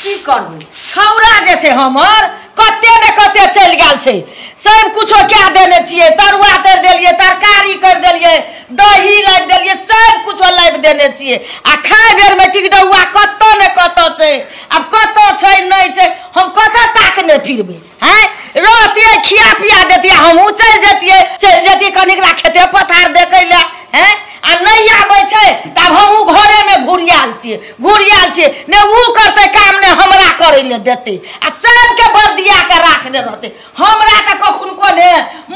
की करबै छौड़ा जे छै हमर कते ने कते चलि गेल छै सब कुछो कए देने छियै तरुआ तर देलियै तरकारी कर देलियै दही लाबि देलियै सब कुछो लाबि देने छियै आ खाय बेरमे टिकडौआ कतऽ ने कतऽ छै आब कतऽ छै नहि छै हम कतऽ ताकने फिरबै हैं रहतियै खिया पिया देतियै हमहूँ चलि जैतियै कनिक ला खेते पथार देखै लए हैं आ नहीं आबै छै तब हमहूँ घरेमे घुरियाल छियै ने उ करतै काम ने हमरा करै लए देतै आ सबके बर्दिया के राखने रहतै हमरा तऽ कखुनको ने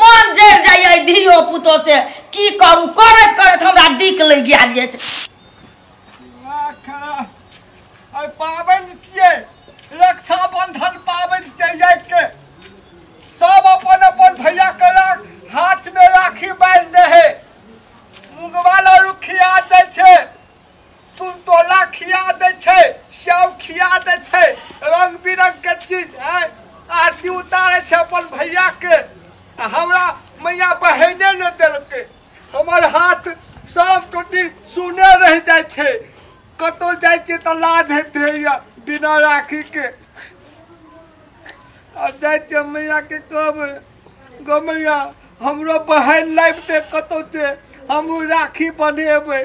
मन जरि जाइए धियो पुतो से की करू करैत करैत हमरा दिक लागि गेल अछि। पाबनि छियै रक्षाबंधन पाबनि छै के सब अपन अपन भैया के हाथ में राखी बान्हि दे है मुंगवा लाडू खिया दै छै संतोला खिया दै छै सेव खिया दै छै रंग बिरंग के चीज है आरती उतारे छै अपन भैया के आ हमरा मैया बहिने ने देलकै हमर हाथ सब टोटी सुने रहि जाइ छै कतौ जाइ छियै तऽ लाज होइत रहैया बिना राखी के आ जाइ छियै मैया के कहबै गो मैया हमरो बहिन लाबि दे कतौ से हमहूँ राखी बनेबै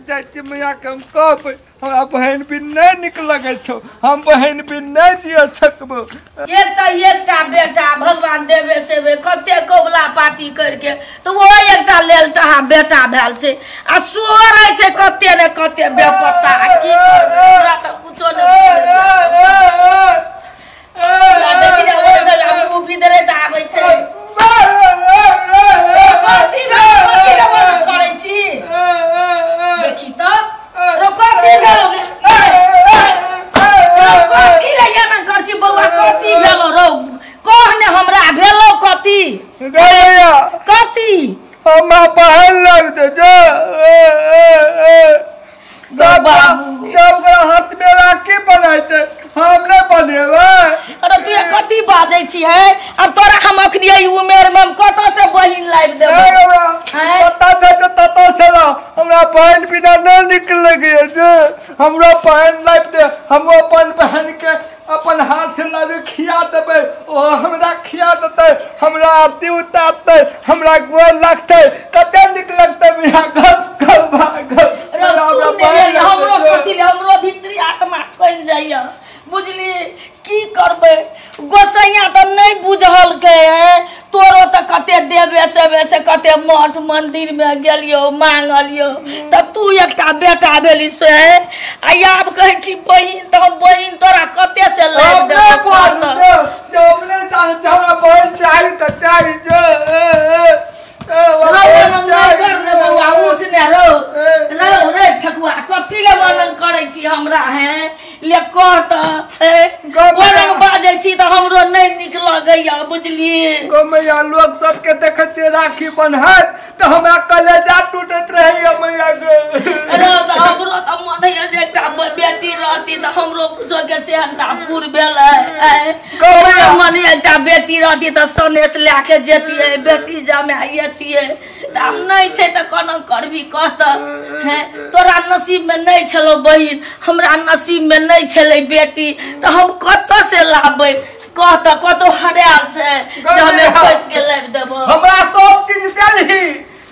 जाइ छियै मैया के हम कहबै हमरा बहिन बिन नहि नीक लगै छौ हम बहिन बिन नहि जिय सकबो। एकटा एकटा बेटा भगवान देवे सेवे कते कबुला पाती करके तऽ ओ एकटा लेल टहा बेटा भेल छै आ सोहो रहै छै कते ने कते बेपत्ता की करबै हमरा तऽ कुछो नहि बिदरैत आबै छै कथी करै छी देखी तऽ कथी भेलो कथी रे एना कर छी बौआ कथी भेलो रौ कह ने हमरा भेलो कथी कथी हमरा बहन लाबि दे जो सब हाथ में राखी बनाय छै हम नहि बनेबै। अरे तू कथी बाजै छी है अब तोरा हम अखनी एहि उमेर में हम कतऽ से बहिन लाबि देबै पता छै तऽ ततऽ से हमरा बहिन बिना नहि नीक लगैया जे हमरो बहिन लाबि दे हम अपन बहिन के अपन हाथ से लाडू खिया देबै ओ हमरा खिया देतै हमरा आरती उतारतै हमरा गोर लगतै कते नीक लगतै भैया हमरो कथी हमरो भीतरी आत्मा कहि जाइया बुझली की करबै गोसैया तऽ नहि बुझलकै है तोरो तऽ कते देवे सेवे से कते मठ मंदिर में गेलियो मांगलियो तऽ तू एकटा बेटा भेली से आ आब कहै छी बहिन तऽ हम बहिन तोरा कते से लाबि देबौ बहिन चाही तऽ चाही उठ ने रौ रौ रे फेकुआ कथी ले वर्णन करै छी हमरा है ले कह तऽ वर्णन बाजै छी तऽ हमरो नहि नीक लगैया बुझलियै गो मैया लोक सबके देखै छियै राखी बन्हत तऽ हमरा कलेजा टूटैत रहैया मैया गे। अरे तऽ हमरो तऽ मन होइया जे एकटा बेटी रहती तऽ हमरो कुछो के सेहनता पूर भेलै मन एकटा बेटी रहती तऽ सनेस लए के जेतियै बेटी जमाइतियै तऽ आब नहि छै तऽ कोना करबी कह तऽ हैं तोरा नसीब में नहि छलौ बहिन हमरा नसीब में नहि छलै बेटी तऽ हम कतऽ से लाबबै कह तऽ कतौ हरायल छै जे हमे खोजि के लाबि देबौ। हमरा सब चीज देलही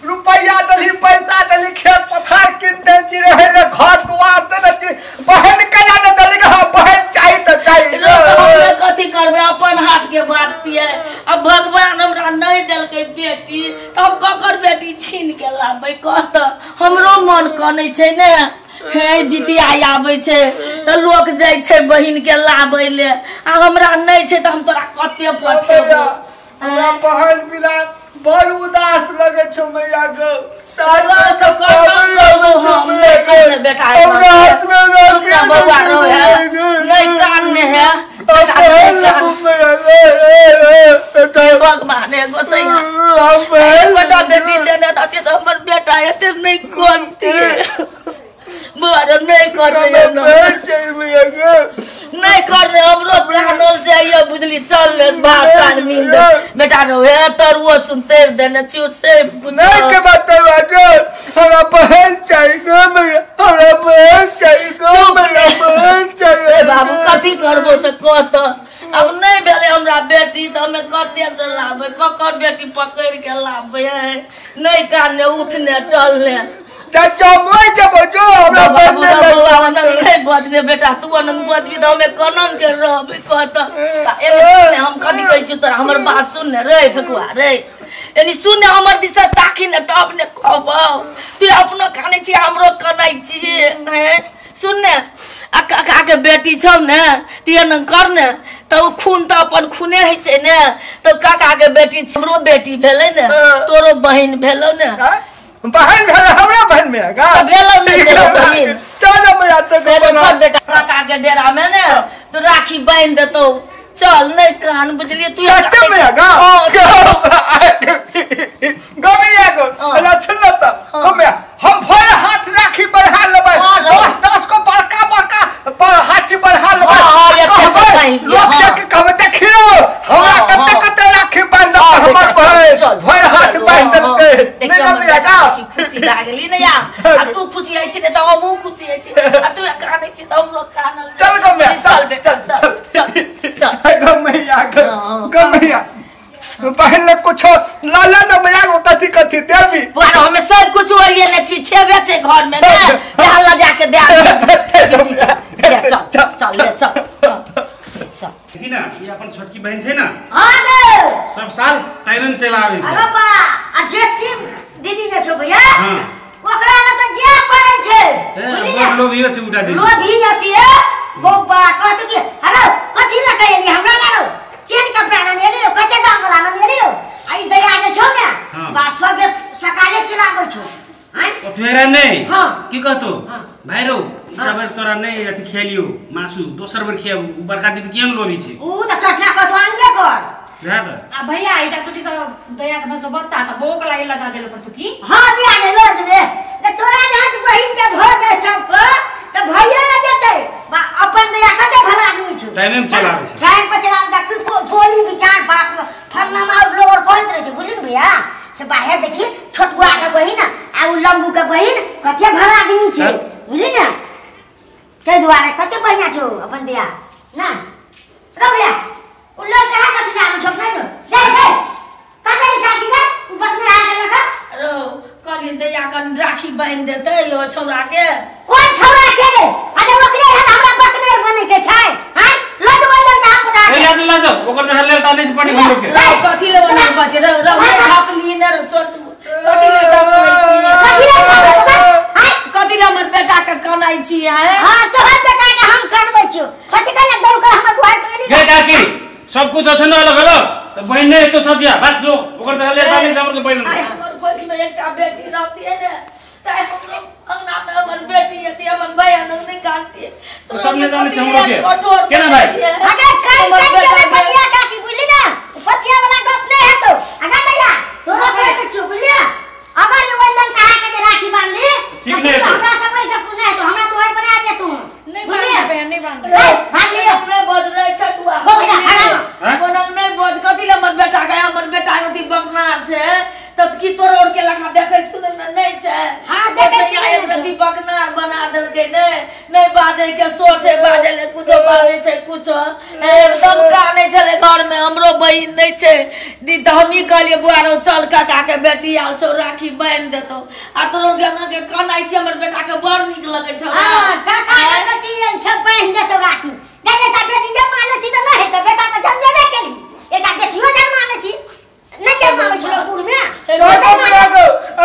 रुपैया देलही पैसा देलही खेत पथार कीन दै छी रहै ले घर दुआर देने छी बहिन केना नहि देलही हँ बहिन चाही तऽ चाही। हमे कथी करबै अपन हाथ के बात छियै अब भगवान हमरा नहि देलकै बेटी तऽ हम ककर बेटी छीन के लाबबै कह तऽ हमरो मन कनै छै ने हे जितिया आबै छै तऽ लोक जाइ छै बहिन के लाबै ले आ हमरा नहि छै तऽ हम तोरा कते पठेबौ। हमरा बहन बिना बड़ उदास लगै छौ मैया गो भगवान गोसैया गोटा बेटी देने रहती तऽ हमर बेटा एते नहि करतियै बौआ नहीं कर नहीं कर हमरो प्राणो जाइए बुझली चल ले भात साग मीन दे बेटा रो हे तरुओ सुनते देने छियो से नहीं के बात तरुआ जो हमरा बहन चाहिए गो मैया हमरा बहन चाहिए गो मैया बहन चाहिए। करबो त कह त अब नहीं भेलै हमरा बेटी त हमे कते से लाबै ककर बेटी पकड़ के लाबै नहीं काने उठने चलने चाचा मोय जबो जो हमरा बन्ने बौआ नहीं बजने बेटा तू अनंग बजबी त हमे कनन के रहबै कह त एने हम कथी कहै छी तोरा हमर बात सुन ने रे फेकुआ रे एनी सुन हमर दिशा ताकी ने तब ने कहबौ तू अपनो कानै छी हमरो कनै छी सुन ने आ काका के बेटी छौ ने तियन कर ने त उ खून त अपन खूने है छै ने त काका के बेटी हमरो बेटी भेलै ने तोरो बहिन भेलौ ने बहन भेलै हमरा बहन में गा भेलौ ने तोरो बहिन चल मैया त बेटा काका के डेरा में ने तो राखी बांध देतौ चल नहीं कान बुझलिए तू सत्य में गा गमिया को लक्षण त गमिया हम भर हाथ राखी बढ़ा लेबै 10 10 को बड़का बड़का पर हाथ बढ़ा लेबै कहबै लोक से के कहबै देखियो हमरा कते कते राखी बांध देलकै हमर बहन भर हाथ बांध देलकै नहीं गमिया गा खुशी लागली ने यार आ तू खुशी होइ छी ने त हमहूँ खुशी होइ छी आ तू कानै छी त हमरो कानल चल गमिया चल बेटा चल चल चल गमैया गमैया पहले कुछ लाला न मैया को कथी कथी देबी पर हमें सब कुछ ओरिए ने छी छेबे छै घर में ने डाल ल जाके दे ले चल चल ले चल चल देखी ना ई अपन छोटकी बहन छै ना हां रे सब साल टाइम में चला आवे छै अरे बा आ जेठकी दीदी जे छौ भैया हां ओकरा न त जे पड़ै छै बड़ लोभियो छै उठा दे लोभी अथी है बौबा कहत कि हेलो कथी लकै एली हमरा लारो केन कपड़ा न एली रो कते दाम वाला न एली रो आई दया जे छौ ने बा सब सकाले चलाबै छौ हैं ओतबेरा नहीं हां की कहतो भाई रो एकटा बेर तोरा नहीं अथी खेलियो मासु दोसर बेर खियाबू बड़का दीदी केहन लोभी छै ऊ त चटना कहतो आनबे कर रह त आ भैया एकटा चोटी त दया के जो बच्चा त भोक लागल लजा देलो पर तू की हां दिया ने लज रे त तोरा जहां बहिन के भ जाय सब त भैया न जेतै बा अपन दया कते भला आदमी छौ टाइम में चलाबै छै टाइम पर चलाबै छै तू बोली विचार बाप फन्ना मार लोग और कहैत रहै छै बुझली ने भैया से बाहर देखी छोटुआ के बहिन आ उ लंबू के बहिन कते भला आदमी छै बुझली ने तै दुआरे कते बढ़िया छौ अपन दया ना रो भैया उ लोग कहाँ कथी जानु छौ नहीं दे दे कते काकी बे उ बकने आ गेल का रो कहली दया कन राखी बांध देतै यो छौरा के कोन छौरा के रे अरे ओकरे हन हमरा बकने बने के छै हैं लज ओइ लड़का पटा ए लाज लाज ओकर जहर ले टाले से पड़ी हमरो के कथी ले बने बचे रे रे ठकली ने रे छोट कथी ले कथी ले हैं कथी ले हमर बेटा के कनाइ छी हैं हां तोहर बेटा के हम कनबै छियो कथी कहले दौड़ कर हमर दुआर पर एली गे काकी सब कुछ छै न अलग अलग त बहिन नै तो सजिया बात जो ओकर जहर ले टाले से हमर के बहिन आइ हमर गोद में एकटा बेटी रहती है ने ताई हमरो अंगना में हमर बेटी हती हमर भैया नंग नहीं काटती तो सब ने जाने छै हमरो के केना भाई अरे कान कान के पतिया काकी बुझली ना पतिया वाला गप नहीं है तो अगा भैया तोरो के कुछ बुझली ना अगर ये वंदन कहा के जे राखी बांध ली ठीक नहीं तो हमरा सब के कुछ नहीं तो हमरा दुआर पर आ जा तू नहीं बांध बहन नहीं बांध ए भाग लियो नहीं बज रहे छटुआ भैया हगा कोनंग नहीं बज कथी ले हमर बेटा के हमर बेटा के बकनार छै तब की तोर और के लखा देखै सुनै में नहीं छै हां देखै सुनै एक रति बकनार बना देलकै नै नै बाजै के सोच है बाजै ले कुछो बाजै छै कुछो एकदम कानै छलै घर में हमरो बहिन नै छै दी त हम ई कहलियै बुआ रो चल काका के बेटी आयल छौ राखी बांध देतौ आ तोरो के अहाँ के कनाइ छै हमर बेटा के बड़ नीक लगै छै हां काका के बेटी आयल छै बांध देतौ राखी गै एकटा बेटी जन्मा लेती त नै हेतै बेटा त जन्मेबे केली एकटा बेटियो जन्मा लेती नहीं जन्माबै छलो बूढ़ में चल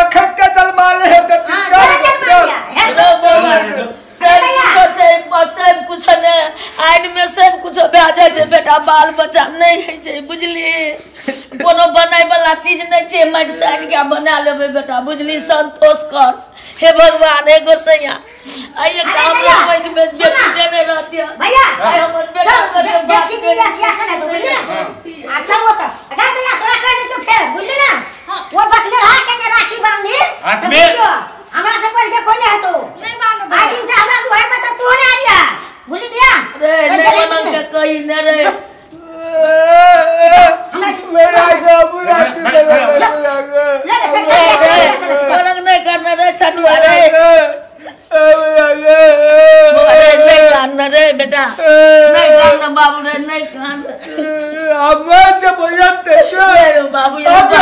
अखन के जन्मा ले है बेटी चल सब कुछ ने आइन में सब कुछ भए जाइ छै बेटा बाल बच्चा नहीं होइ छै बुझली कोनो बनाय वाला चीज नहीं छै माटि सानि के बना लेबै बेटा बुझली संतोष कर हे भगवान हे गोसैया आई एक हमरा बहिन में बेटी देने रहती भैया आई हमर बेटा के बेटी बियाह सियासन है तो बुझली अच्छा वो तो अगा दया तोरा कह दे तू फेर बुझली ना वो बकने रहा के राखी बांध ली हाथ में हमरा से पढ़ के कोई नहीं हतो नहीं बांधो आई दिन से हमरा दुआर पर तो तू नहीं आ गया बुझली दिया रे नहीं बनन के कही ने रे मेरा बुरा ले ले बनन नहीं करना रे छटुआ रे अरे नहीं करना रे बेटा नहीं कान ना बाबू रे नहीं कान हम जब भैया ते रे बाबू ये अब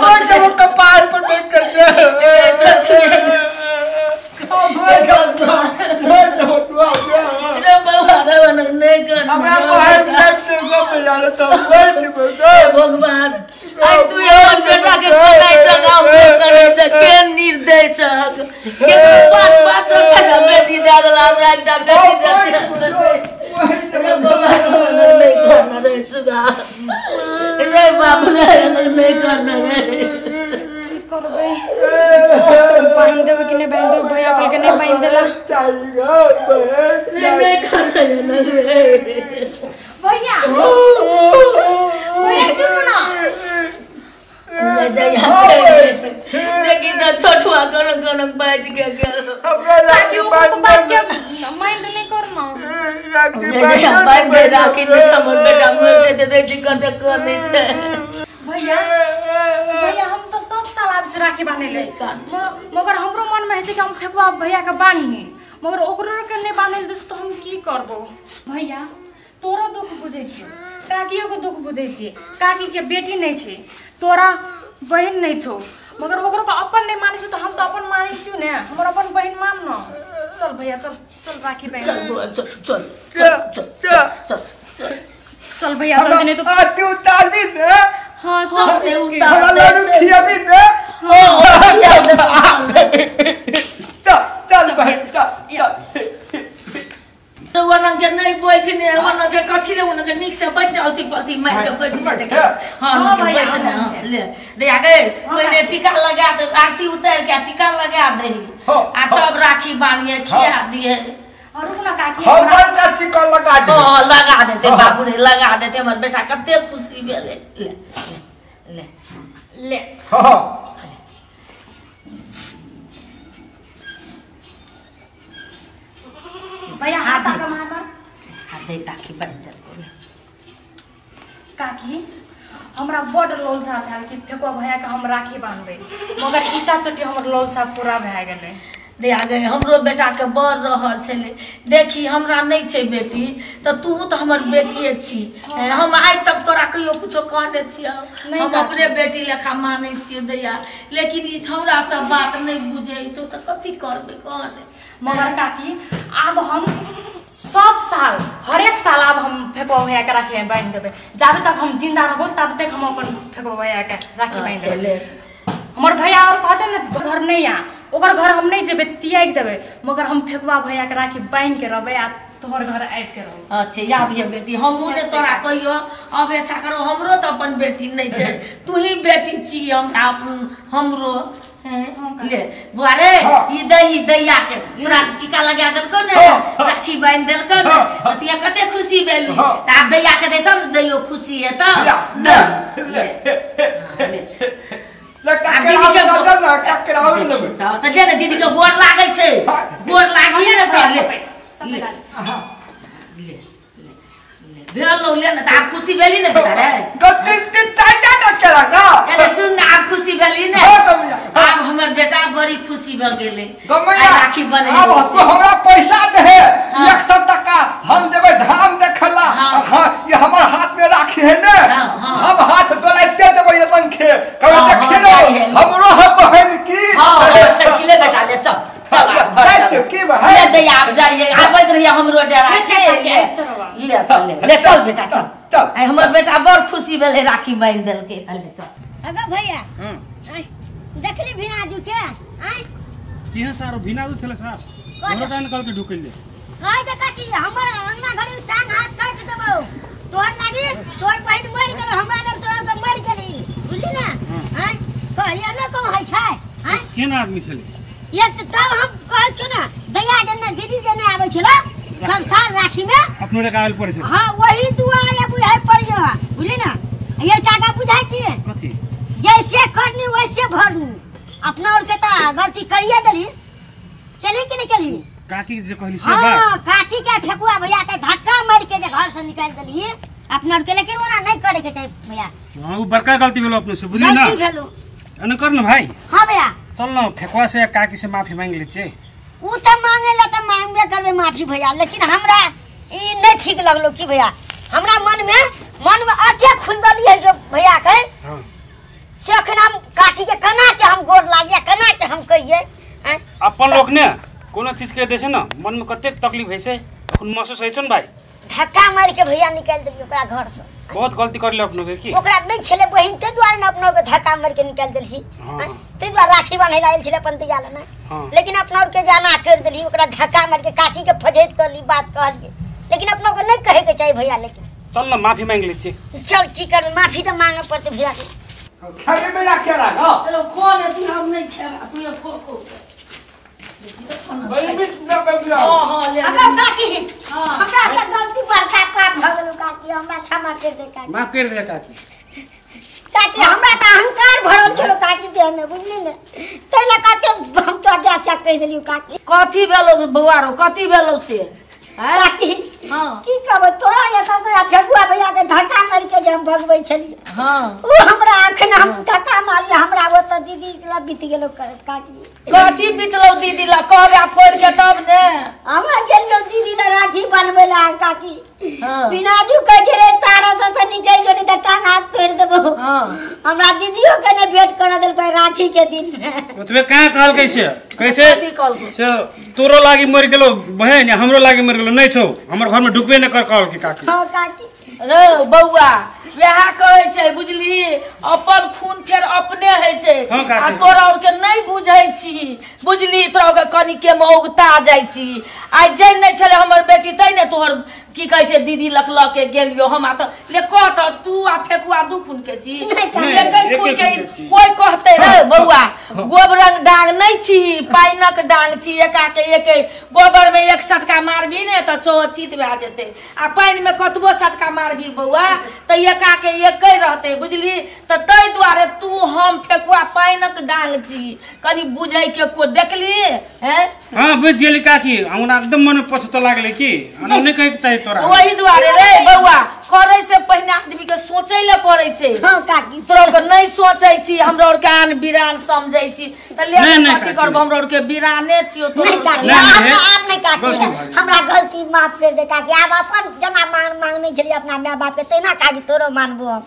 मर जब कपार पर बैठ कर रे बाबा रे नहीं कान हमरा बहन से गप जाले तो बैठ भगवान आई तू हमर बेटा के कोनाइ छ काम करै छ के निर्दय छ के पाँच पाँच छटा बेटी दे देला हमरा एकटा बेटी दे रे भगवान नहीं करना रे सुगा रे बाबू रे नहीं करना रे की करबै बांध देबै कि नहीं बांध देबै भैया कहलकै नहीं बांध देला चाहिए बहन रे नहीं करना रे भैया भैया चुप ना देखी त छोटुआ गरम गरम बाजि के गेल हमरा ताकि ओकर बात के माइंड नहीं करना राखी बांध दे राखी नहीं हमर बेटा मर जेतै देखी कते कनै छै भैया भैया हम तो सब साल आबै छै राखी बांधे ले मगर हमरो मन में है कि हम फेकुआ भैया के बांधिए मगर ओकरो के नहीं बांधे दे तो हम की करबो भैया तोरो दुख बुझै छियै काकियो के दुख बुझै छियै काकी के बेटी नहीं छै तोरा बहन नहीं छौ मगर ओकरो के अपन नहीं मानै छै तो हम तो अपन मानै छियौ ने हमर अपन बहन मान न चल भैया चल चल राखी बहन चल चल चल चल चल चल भैया चल नहीं तो आरती उतारबी ने हां सब चीज के हमरा लड्डू खियाबी ने ओ चल चल बहन चल चल तो वना के नहीं बैठने वना के कथी ले वना के नीक से बैठ अथी पथी मारि के बैठ के हां हाँ के भैया, बैठने हाँ, हां ले दे आगे पहले टीका लगा दे आरती उतार के टीका लगा दे हाँ, आ तब राखी बांधिए खिया दिए और रुक ना काकी हमर का टीका लगा दे हां लगा देते बाबू रे लगा देते हमर बेटा कते खुशी भेलै ले ले ले हां भैया हाथ आगा मार हाथ दे राखी बांध देलको ले काकी हमरा बड लोलसा छल कि फेकुआ भैया के हम राखी बांधबै मगर ईटा चोटी हमर लोलसा पूरा भए गेलै दे आगे हमरो बेटा के बड़ रहल छलै देखी हमरा नहीं छै बेटी त तू त हमर बेटिए छी हम आइ तक तोरा कहियो कुछो कहने छियौ नहीं हम काकी। अपने बेटी लेखा मानै छियौ दैया लेकिन ई छौड़ा सब बात नहीं बुझै छौ त कथी करबै कहने मगर काकी आब हम सब साल हरेक साल आब हम फेकुआ भैया के राखी बांधि देबै जाबे तक हम जिंदा रहबो तब तक हम अपन फेकुआ भैया के राखी बांधि अच्छा, देबै ले हमर भैया और कहते ने घर नहीं आ ओकर घर हम नहीं जेबै तियाग देबै मगर हम फेकुआ भैया के राखी बांधि के रहबै आ तोहर घर आबि के रहबै। अच्छा आबिहे बेटी हमहूँ ने तोरा कहियो अब अच्छा करो हमरो तो अपन बेटी नहीं छै तू ही बेटी छी हमरा अपन हमरो हैं ले बुआ रे ई दही दैया के तोरा टीका लगा देलको ने राखी बांधि देलको ने तिया कते खुशी भेली त आब दैया के देतौ ने दैयो खुशी हेतौ ले ले ले ले काकराउर लेबै त ले ने दीदी के गोर लागै छै गोर लागिए ने त ले ले ले ले भेल ले ने त आब खुशी भेली ने बेटा रे गति तीन चार चार केला का अरे सुन ने आब खुशी भेली ने हां गमैया आब हमर बेटा बड़ी खुशी भ गेलै गमैया राखी बने आब तू हमरा पैसा दे 100 टका हम जेबै धाम देखला हां ये हमर हाथ में राखी है ने हम हाथ डोलाइते जेबै लंखे कहे देखी ने हमरो है बहन की हां अच्छा की ले बेटा ले चल चल आब घर चल की भाई ले दैया आब जाइए आबैत रहिए हमरो डेरा के ले ले ले ले चल बेटा चल चल आइ हमर बेटा बड़ खुशी भेलै राखी बान्हि देलकै ले चल अगो भैया देखली भिनाजू के आइ केहन सारो भिनाजू छलै सार घरो टान कल के ढुकैले कहै जे कथी हमर अंगना घड़ी टांग हाथ काटि देबौ तोर लागी तोर बहिन मरि गेल हमरा लग तोर के मरि गेली बुझली ना आइ कहलियै ने कहै छै आइ केहन आदमी छलै एक तब हम कहै छियौ ने दैया जेना दीदी जेना आबै छलै सब साल राखी में अपनो रे आयल पड़ै छलै हां वही दुआरे बुझाइ पड़ै छै बुझली ना ये टाका बुझाइ छियै कथी जैसे करनी वैसे भरनी अपना और के त गलती करिए देली चली कि नहीं चली काकी जे कहली से बात हां काकी के ठेकुआ भैया के धक्का मार के जे घर से निकाल देली अपना और के लेकिन ओना नहीं करे के चाही भैया हां उ बड़का गलती भेलो अपने से बुझली ना गलती भेलो एना कर न भाई हां भैया चल न ठेकुआ से काकी से माफी मांग ले छे उ त मांगे ला त मांगबे करबे माफी भैया लेकिन हमरा ई ठीक लगलो की भैया हमरा मन में अते खुंदली है जो भैया के से अखन हम काकी के कना के हम गोर लागिया कना के हम कहिए। अपन लोग ने कोनो चीज के दे छै न मन में कतेक तकलीफ है से खुन महसूस है छै न भाई। धक्का मार के भैया निकाल देलियै ओकरा घर से। बहुत गलती कर ले अपनो के की ओकरा नहीं छले बहिन ते दुआरे ने अपनो के धक्का मार के निकाल देलही ते दुआरे राखी बान्है आयल छले अपन ते जाला ना लेकिन अपना और के जाना कर देली ओकरा धक्का मार के काकी के फजैत करली बात कहलिए लेकिन अपनो के नहीं कहे के चाहिए भैया। लेकिन चल ना माफी मांग ले छी। चल की कर माफी तो मांगे पड़ते भैया के। खेबे में या केरा न हेलो कौन है तू हम नहीं खेबा तू ये खो बड़ी मिट न बबिया। हां हां ले अगर काकी हमरा से गलती बड़का पाप भ गेल काकी हमरा क्षमा कर दे काकी माफ कर दे काकी। काकी हमरा त अहंकार भरल छलो काकी देह में बुझली ने तै काकी हम तो जा से कह देलियो काकी। कथी भेलो बौआ रो कथी भेलो से काकी हां की कहब तोरा एता से ठगुआ भैया के धक्का मार के जे हम भगबै छलिए हां उ हमरा अखन हम धक्का मारले हमरा ओ त दीदी ला बीत गेलो काकी। कथी बीतलो दीदी ला कहबे फोड़ के तब ने हमरा गेलो दीदी ला राखी बनबै ला काकी हां बिनाजू कहै छै रे तारा से निकल जो नहीं त टांग हाथ तोड़ देबो। हां हमरा दीदियो के ने भेंट कर देल पे राखी के दिन में। ओतबे का कहल कैसे कैसे से तोरो लागी मर गेलो बहन हमरो लागी मर गेलो नहीं छौ हमर घर में ढुकबे न कर कहल की काकी। हां काकी रे बौआ वएह कहै छै बुझली अपन खून फेर अपने है छै आ तोरा और के नहीं बुझै छी बुझली तोरा के कनी के औगता जाइ छी आ जे नहीं छले हमर बेटी तै ने तोहर की कहै छै दीदी लख ल के गेलियो हम आ त ले कह त तू आ फेकुआ दू खून के छी एकै खून के कोई कहते रे बौआ गोबरंग डांग नहीं छी पाइनक डांग छी एका के एके गोबर में एक सटका मारबी ने त चीत भए जेतै आ पानि में कतबो सटका मारबी बौआ त एका के एकै रहतै बुझली त तै दुआरे तू हम फेकुआ पाइनक डांग छी कनी बुझै के को देखली हैं। हां बुझ गेली काकी हमरा एकदम मन में पछतो लागले की हमरा नहीं कहे के चाही तोरा वही दुआरे रे बौआ करे से पहिने आदमी के सोचै ले पड़ै छै। हां काकी तोरा के नहीं सोचै छी हमरा और के आन बिरान समझै छी त ले कथी करब हमरा और के बिराने छियो तो नहीं काकी आप नहीं काकी हमरा गलती माफ कर दे काकी। आब अपन जना मान मांगने छली अपना माय बाप के तेना काकी तोरो मानबो हम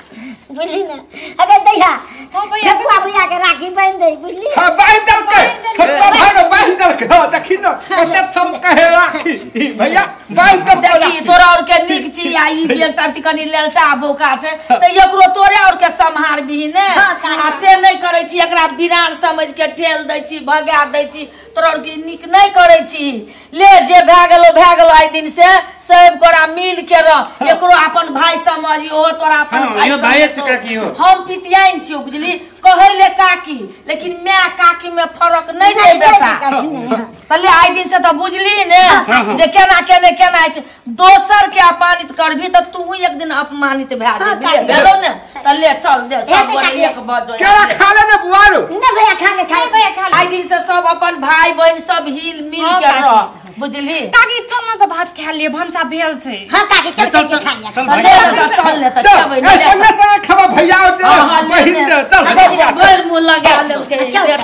बुझली ने। अगर दैया ठकुआ भैया के राखी बांध दे बुझली। हां बांध देलकै ठकुआ भाई बांध देलकै। हां देखी न कते चमकै राखी भैया बांध देलकै। तोरा और के नीक छी आ ई बेल तंती कनी लेलता बोका छै त एकरो तोरे और के सम्हार भी ने आ से नहीं करै छी एकरा बिरान समझ के ठेल दै छी भगा दै छी तोरा और के नीक नहीं करै छी। ले जे भए गेलो आइ दिन से सब गोरा मिल के रह एकरो अपन भाई समझ ओ तोरा अपन भाई हम पितियाइन छियो बुझली कहै ले काकी लेकिन my काकी में फरक नहीं छै बेटा। तले आइ दिन से त बुझली ने जे केना केने केना छै दोसर के अपमानित करबी त तू एक दिन अपमानित भए जेबी भेलो ने। तले चल दे सब गोरा एक बजो केरा खा ले ने बुआ रो ने भैया खा ले खा भैया खा ले। आइ दिन से सब अपन भाई बहन सब हिल मिल के रह बुझली। काकी चल न त भात खा लिए भनसा भेल छै। हां काकी चल चल खा लिया चल चल ले त खेबै संगे संगे खेबै भैया बहिन चल सब भरि मुँह लगा लेलकै।